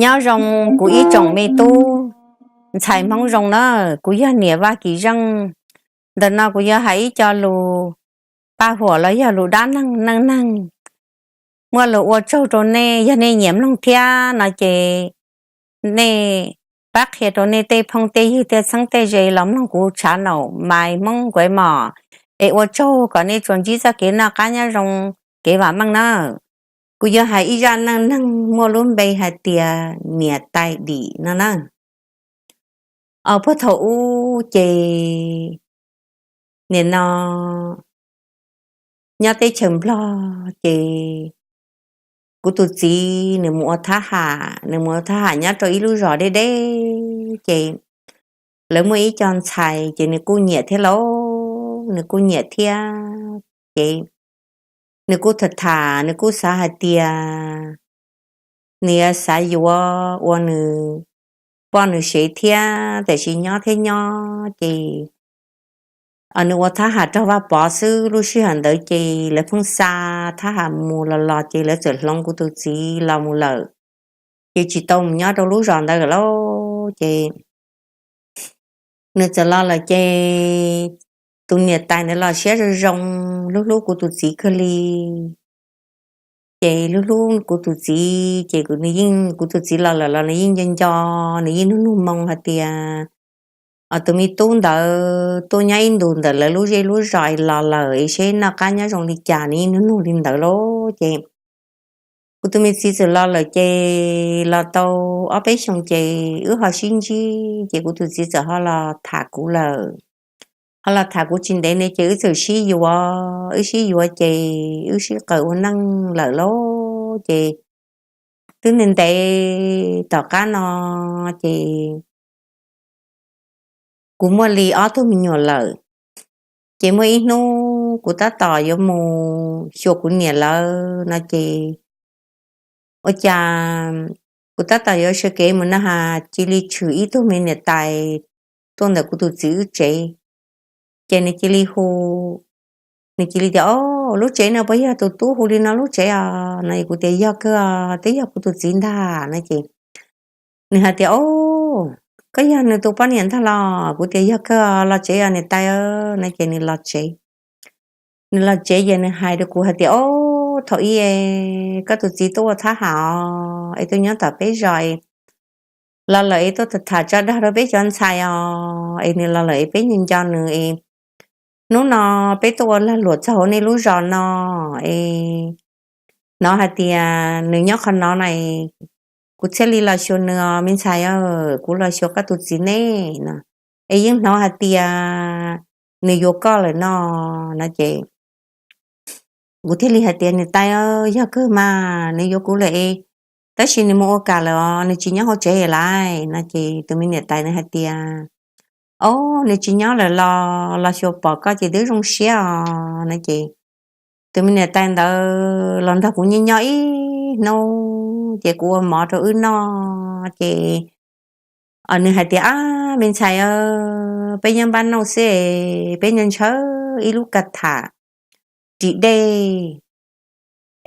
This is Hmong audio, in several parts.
Nyob zoo kuv ib tsoom me tub ntxhais Hmoob zoo na, kuv yog niam Vaj Kim Zeej. Ntawm no kuv yuav hais ib co lus paj huam los yog lus dab neeg neej neeg, muaj lus ua tsaug rau nej. Yog nej nyiam mloog thiab no ces nej pab qhia rau nej tej phooj tej ywg tej txheeb tej ze los mloog kuv tshav naum mais Hmoob nkuav mom, es ua tsaug kom nej tsuas ntsib txoj kev noj qab nyob zoo, kev vam meej na. Kuv yuav hais ib zaj neej neeg muaj lub npe hais tias niam tais dim no na. Os, puag thaum ub ces nim no nyob teb chaws Nplog ces kuv tus txiv nws mus ua thab ham, nws mus ua thab ham nyob rau ib lub zos deb deb ces lawv muaj ib co ntxhais ces nws kuj nyiam thiab lauj, nws kuj nyiam thiab ces nws kuj tham tham, nws kuj xav hais tias nws yuav xav yuav ua nws poj nws sev thiab, tiam sis nyob thiab nyob ces nws ua thab ham raug Vaj Pov xwb. Lub sij hawm ntawd ces lawv pheej xa thab ham mus los los ces lawv txawm hloov kuv tus txiv los mus lawm, ces tsis tau mus nyob rau lub zos ntawd lawm lauj. Ces nws txawm los lawm ces tus niam tais ntawd los siab zoo zoo, hlub hlub kuv tus txiv kawg li. Ces hlub hlub kuv tus txiv ces nws yeej, kuv tus txiv los lawm los nws yeej nco nco, nws yeej nug nug moo hais tias, os, tus me tub ntawd tuaj nyob ib ntus ntawm lawv lub zej lub zos los lawm es seb noj qab nyob zoo li cas, nws yeej nug nug li ntawd lauj. Ces kuv tus me txiv txawm los lawm ces los tau ob peb xyoos ces wb ho sib ntsib ces kuv tus txiv txawm ho los tham kuv lawm. Ho los tham kuv tsis ntev ne ces wb txawm sib yuav, wb sib yuav ces wb sib qaws ua neej lawm lauj. Ces twb ntev ntev tom qab no ces kuv muaj li ob tug me nyuam lawm. Ces muaj ib hnub kuv tab tom yuav mus xyuas kuv niam lawv no ces ua cas kuv tab tom yuav sawv kev mus na has cia li tshwm ib tug me niam tais tuaj ntawm kuv tus txiv wb tsev. Ces nws cia li hu, nws cia li tias, o, lub tsev no puas yog tus tub hu li no lub tsev os no? Kuv tias yog kawg os, twb yog kuv tus txiv ntag no ces nws hais tias, o, koj yog nws tus poj niam ntag los? Kuv tias yog kawg os, los tsev os niam tais no ces nws los tsev. Nws los tsev ces nws hais rau kuv hais tias, o, thaum ub koj tus txiv tuaj ua thab ham es tuaj nyob tom peb zos, los lawm es tuaj tham tham tso dag rau peb cov ntxhais os, es nws los lawm es peb nco nco nws es hnub no peb tuaj ua lag luam txog hauv nej lub zos no es hnov hais tias nws nyob qhov no no es kuv thiaj li los xyuas nws os me ntxhais, kuv los xyuas koj tus txiv ne no, es yeej hnov hais tias nws yuav koj lawm no no ces kuv thiaj li hais tias niam tais, yog kawg mas nws yuav kuv lawm es, tab sis nws mus ua kam lawm os, nws tsis nyob hauv tsev lawm no ces tus me niam tais nws hais tias, o, nws tsis nyob lawm los, los xyuas pom koj ces twb zoo siab os no ces tus me niam tais ntawd los nrog kuv nyob nyob ib hnub ces kuv ua mov rau wb noj ces nws hais tias, ab me ntxhais, peb nyob npab nauj xwb es peb ntshaw ntshaw ib lub ka tham ris dej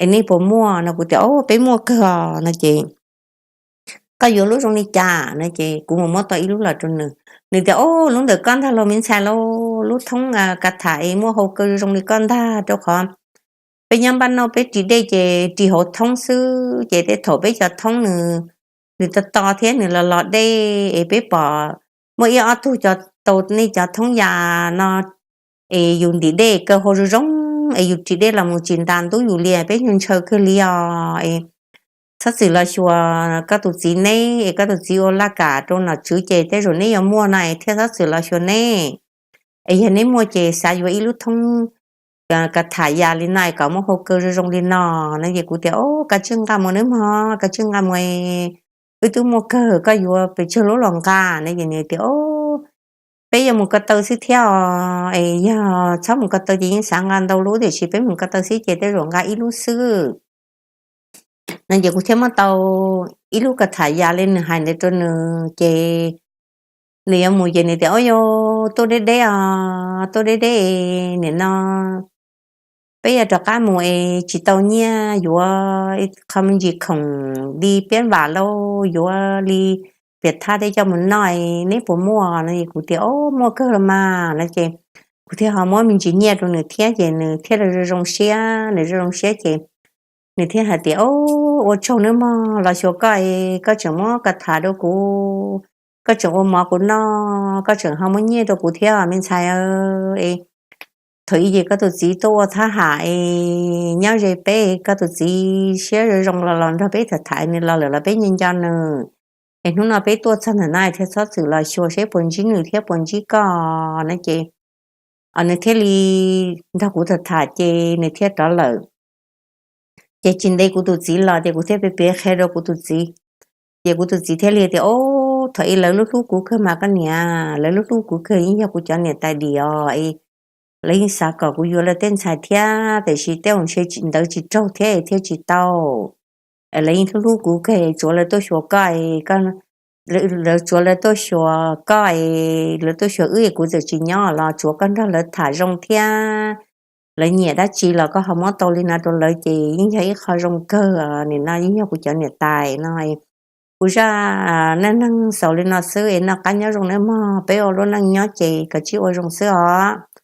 es nej puas muaj no? Kuv tias, o, peb muaj kawg os no ces koj yuav lub zoo li cas no ces kuv mus muab tau ib lub los rau nws. Nws tias, o, lub ntawm koj ntag lauj me ntxhais lauj, lub thoob ka tham es muaj hau kaw zoo li koj ntag, rau qhov peb nyob npab nauj peb ris dej ces ris hauv thoob xwb ces tej thaum peb cov thoob nws, nws to to thiab nws los los dej es peb pom muaj ib ob tug cov tau nej cov thoob ya no es yus ntim dej kaw hau zoo zoo es yus ris dej los mus tsis ntas ntub yus li, peb ntshaw ntshaw kawg li os es txhob txwm los xyuas koj tus txiv neb es koj tus txiv ua laj kam rau nom tswv ces tej zaum neb yuav muaj no es thiaj txhob txwm los xyuas neb. Es yog neb muaj ces xav yuav ib lub thoob ka tham ya li no es kom muaj hau kaw zoo zoo li no no ces kuv tias, o, kav tsij nqa mus nawb mog, kav tsij nqa mus, wb twb muaj kawg, koj yuav pes tsawg lub los nqa no ces nws tias, o, peb yuav mus ko taw xwb thiab os es yog txhob mus ko taw ces yeej xav nqa ntau lub tiam sis peb mus ko taw xwb ces tej zaum nqa ib lub xwb no ces kuv thiaj muab tau ib lub ka tham ya li nws hais ntawd rau nws ces nws yuav mus ces nws tias, o, yog tuaj deb deb os, tuaj deb deb, nim no peb yuav rov qab mus es tsis tau nyiaj yuav qho me ntsis khoom li piab vam lauj, yuav li piam thab tej coj mus noj, neb puas muaj no? Kuv tias, O, muaj kawg los mas no ces kuv thiaj ho muab me ntsis nyiaj rau nws thiab ces nws thiaj li zoo zoo siab, nws zoo zoo siab ces nws thiaj hais tias, O, ua tsaug nawb mog, los xyuas koj es koj tseem muab ka tham rau kuv, koj tseem ua mov kuv noj, koj tseem ho muab nyiaj rau kuv thiab me ntxhais. Thaum ub ces koj tus txiv tuaj ua thab ham es nyob ze peb, koj tus txiv siab zoo los los nrog peb tham tham nws los lawm los peb nco nco nws. Es hnub no peb tuaj txog ntawm no thiaj txhob txwm los xyuas seb puas ntsib nws thiab puas ntsib koj no ces nws thiaj li nrog kuv tham tham ces nws thiaj rov lawm. Ces tsis ntev kuv tus txiv los ces kuv thiaj piav piav qhia rau kuv tus txiv. Ces kuv tus txiv thiaj li tias, O, thaum ub lawv lub hlub kuv kawg mas koj niam, lawv lub hlub kuv kawg, yeej yog kuv cov niam tais dim os. Lawv yeej xav kom kuv yuav lawv tej ntxhais thiab, tiam sis tej zaum ntshe ntawd tsis raug thiab thiaj tsis tau. Lawv yeej hlub hlub kuv kawg, tsuav lawv tuaj xyuas koj, lawv tsuav lawv tuaj xyuas koj es lawv tuaj xyuas wb es kuv txawm tsis nyob los tsuav koj nrog lawv tham zoo thiab. Lawv nyiam dab tsi los koj ho muab tau li no rau lawv ces yeej yog ib qho zoo kawg, nim no yeej yog kuv cov niam tais no. Kuv zaj neej neeg xaus li no xwb es noj qab nyob zoo nawb mog, peb ua lub neej nyob ces koj tsij ua zoo xwb os.